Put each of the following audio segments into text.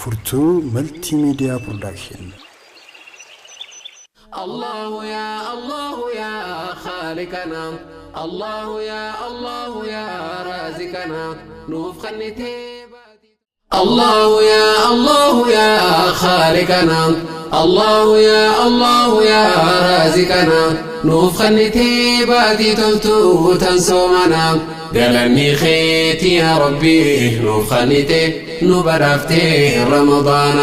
Furtuu Maltiimiidiyaa Production. الله يا الله يا خالقنا، الله يا الله يا رازقنا، نوف خنتي. الله يا الله يا خالقنا، الله يا الله يا رازقنا، نوف خنتي باتي تلتو تنسومنا، قالني خيتي يا ربي نوف خنتي نبرافتي رمضان،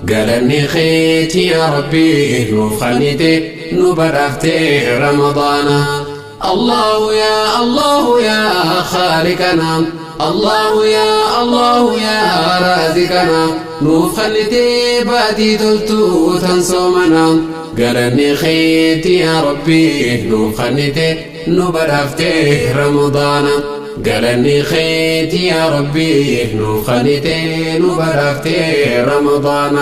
قالني خيتي يا ربي نوف خنتي نبرافتي رمضان. الله يا الله يا خالقنا، الله يا الله يا رازقنا، نوف خنتي باتي تلتو تنسومنا، قالني خيتي يا ربي نوف خنتي نبرافتي رمضان، قالني خيتي يا ربي نوف خنتي نبرافتي رمضان.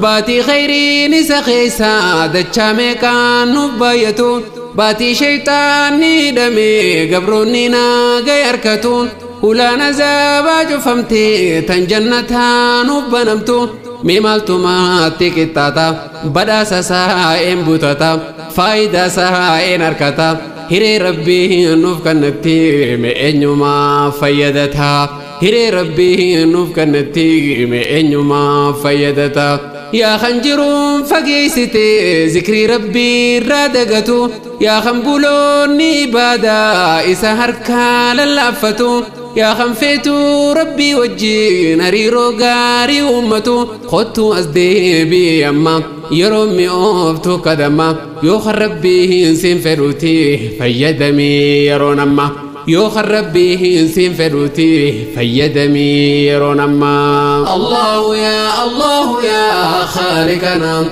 باتي خيري نسخيسا دچامي كان نبايتو، باتي شيطاني دمي قبروني ناقا يركتون، ولا نزابا جفمتي تنجنتا نبنمتو، ميمالتو ما تكتاتا بداسا سائن بوتاتا فايدا سائن أركتا، هري ربي نوف كنتي مئنيو ما فيدتها، هري ربي نوف كنتي مئنيو ما فيدتها. يا خنجرون فقيستي ذكري ربي رادقتو، يا خنبولوني بادا إسا هركا للافتو، يا خنفيتو ربي وجي نريرو غاري أمتو، خدتو أزدي بي أما يرومي أوفتو قدما، يو خربي إنسين فروتي فيدمي يرون أما، يو خربي إنسين فروتي فيدمي يرون أما. الله يا الله يا خالقنا،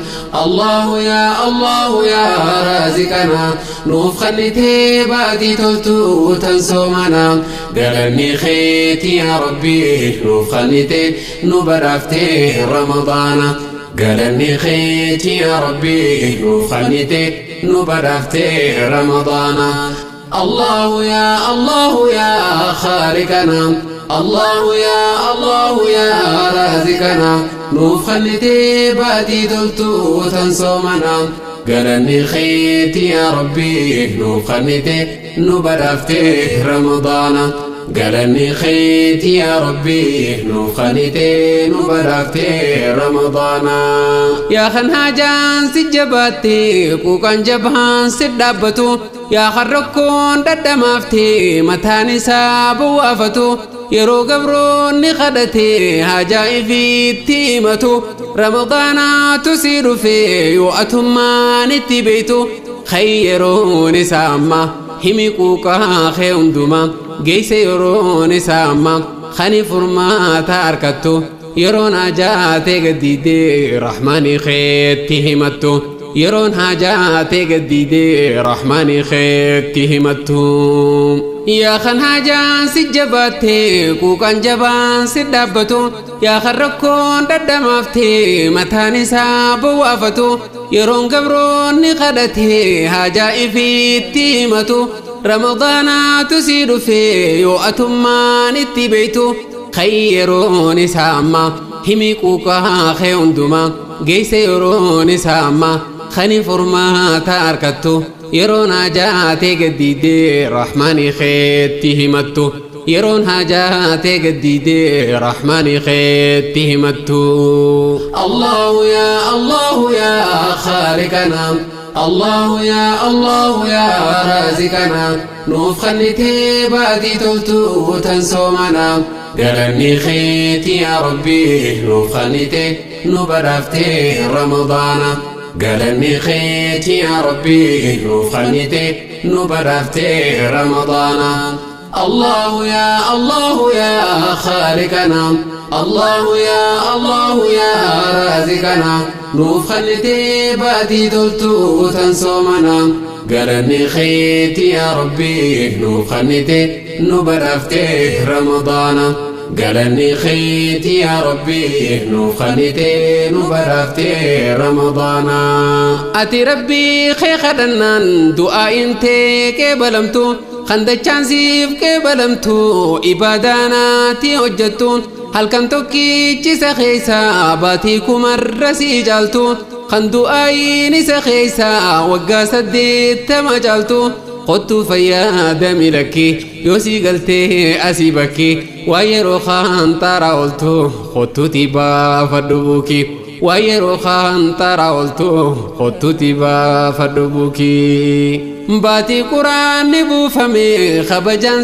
الله يا الله يا رازقنا، نوف خنتي باتي تلتو تنسومنا، قالني خيتي يا ربي نوف خنتي نبرافتي رمضان، قالني خيتي يا ربي نوف خنتي نبرافتي رمضان. الله يا الله يا خالقنا، الله يا الله يا رازقنا، نوف خنتي باتي تلتو تنسومنا، قالني خيتي يا ربي نوف خنتي نبرافتي رمضان، قالني خيتي يا ربي نوف خنتي نبرافتي رمضان. يا خنهاجان سجباتي كوكان جبهان سدابتو، يا خركون ددمافتي متاني سابو وافتو، يرو قبرون خدتي هاجاي في تيمتو، رمضان تسير في يؤتمان التبيتو، خيرون ساما همي كوكا خيوندما، جيس يرون ساما خني فرما تاركتو، يرون هاجاتي قديدي رحماني خيتي همتو، يرون هاجاتي قديدي رحماني خيتي همتو. يا خن هاجان سجباتي كوكان جبان سدابتو، يا خركون ددمافتي متاني سابو وافتو، يرون قبرون خدتي هاجاي في تيمتو، رمضان تسير في يؤتمان التبيتو، خيرون ساما همي كوكا خيوندما، جيس يرون ساما خني فرما تاركتو، يرون هاجاتي قديدي رحماني خيتي همتو، يرون هاجاتي قديدي رحماني خيتي همتو. الله يا الله يا خالقنا، الله يا الله يا رازقنا، نوف خنتي باتي تلتو تنسومنا، قالني خيتي يا ربي نوف خنتي نبرافتي رمضان، قالني خيتي يا ربي نوف خنتي نبرافتي رمضان. الله يا الله يا خالقنا، الله يا الله يا رازقنا، نوف خنتي باتي تلتو تنسومنا، قالني خيتي يا ربي نوف خنتي نبرافتي رمضان، قالني خيتي يا ربي نوف خنتي نبرافتي رمضان. أتي ربي خي خدنان دعاء انتي كبلمتو، خندچان سيف كبلمتو، إباداناتي هجتون، Halkan tokkichi isa keessa baatii kumarra sii caaltu. Kan du'aayin isa keessa waggaa 80 caaltu. Qottuu fayyadami lakki yoo sii galtee asii bakki. Waa yeroo kaan xaaraa ooltu qottuuti baafadhu buuki. Waa yeroo kaan xaaraa ooltu qottuuti baafadhu buuki. Baatii quraanni buufame kabajaan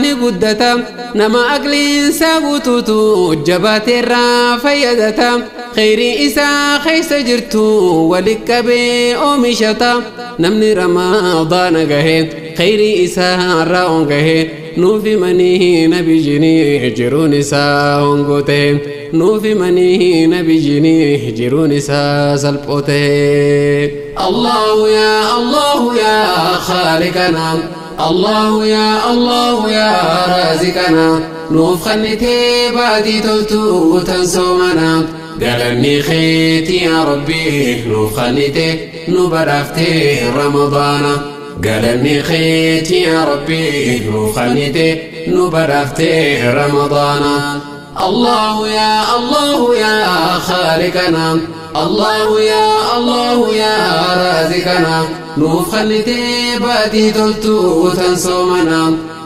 ni guddata. Nama aqliinsaa guutuutu jabaateerraa fayyadata. Kheyrii isaa keessa jirtu wali qabee oomishata. Namni ramadaana gahe kheyrii isaa irraa ongahe. Nuuf himanii nabiyyiin jiruun isaa hongoo ta'e. Nuuf himanii nabiyyiin jiruun isaa salphoo ta'e. Allahu yaa Allahu yaa Khaaliqana. Allahu yaa Allahu yaa Raaziqana. Nuuf kennitee baatii toltuu tan soomana. Galanni keeti yaa Rabbi nuuf kennite nu badhaaftee Ramadaana. Galanni keeti yaa Rabbi nuuf kennite nu badhaaftee Ramadaana. Allahu yaa Allahu yaa Khaaliqana. Allahu yaa Allahu yaa Raaziqana. Nuuf kennitee baatii toltuu tan soomana.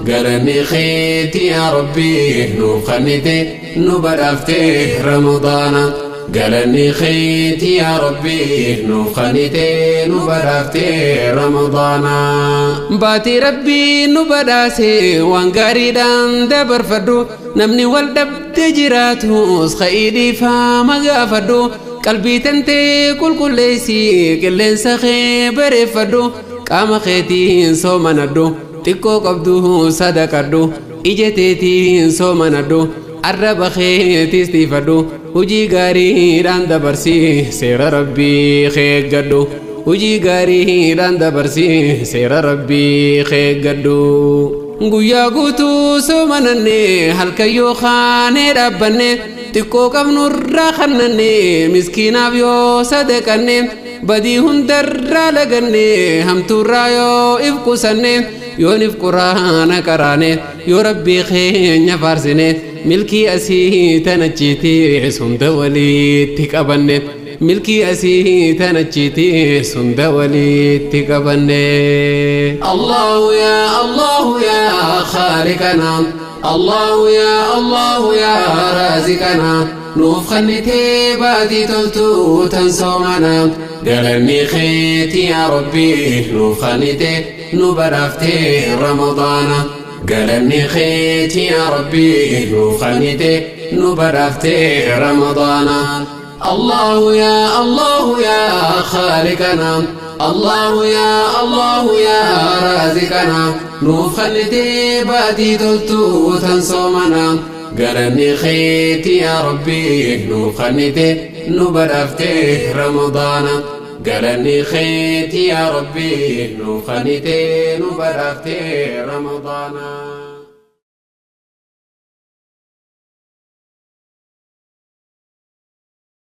Galanni keeti yaa Rabbi nuuf kennite nu badhaaftee Ramadaana. Galanni keeti yaa Rabbi nuuf kennite nu badhaaftee Ramadaana. Baatii Rabbii nu badhaase waan gaariidhaan dabarfadhu. Namni wal dhabdee jiraatus ka'ii dhiifama gaafadhu. Qalbii tantee qulqulleessi qilleensa kee bareeffadhu. Qaama keetiin soomanadhu. Xiqqoo qabdu sadaqadhu. Ija teetiin soomanadhu. Arraba keetiis tiifadhu. Hojii gaariidhaan dabarsi seera Rabbii eeggadhu. Hojii gaariidhaan dabarsi seera Rabbii eeggadhu. Guyyaa guutuu soomananne halkan yoo kaanee dhaabbanne. Xiqqoo qabnurraa kannanne miskiinaaf yoo sadaqanne. Badii hundarraa laganne hamtuurraa yoo if qusanne. Yoon if quraana qaraane yoo Rabbii keenya faarsine. Milkii asii tanachiitis hunda walitti qabanne. Milkii asii tanachiitis hunda walitti qabanne. Allahu yaa Allahu yaa Khaaliqana. Allahu yaa Allahu yaa Raaziqana. Nuuf kennitee baatii toltuu tan soomana. Galanni keeti yaa Rabbi nuuf kennite nu badhaaftee Ramadaana. Galanni keeti yaa Rabbi nuuf kennite nu badhaaftee Ramadaana. Allahu yaa Allahu yaa Khaaliqana. Allahu yaa Allahu yaa Raaziqana. Nuuf kennitee baatii toltuu tan soomana. Galanni keeti yaa Rabbi nuuf kennite nu badhaaftee Ramadaana. Galanni keeti yaa Rabbi nuuf kennite nu badhaaftee Ramadaana.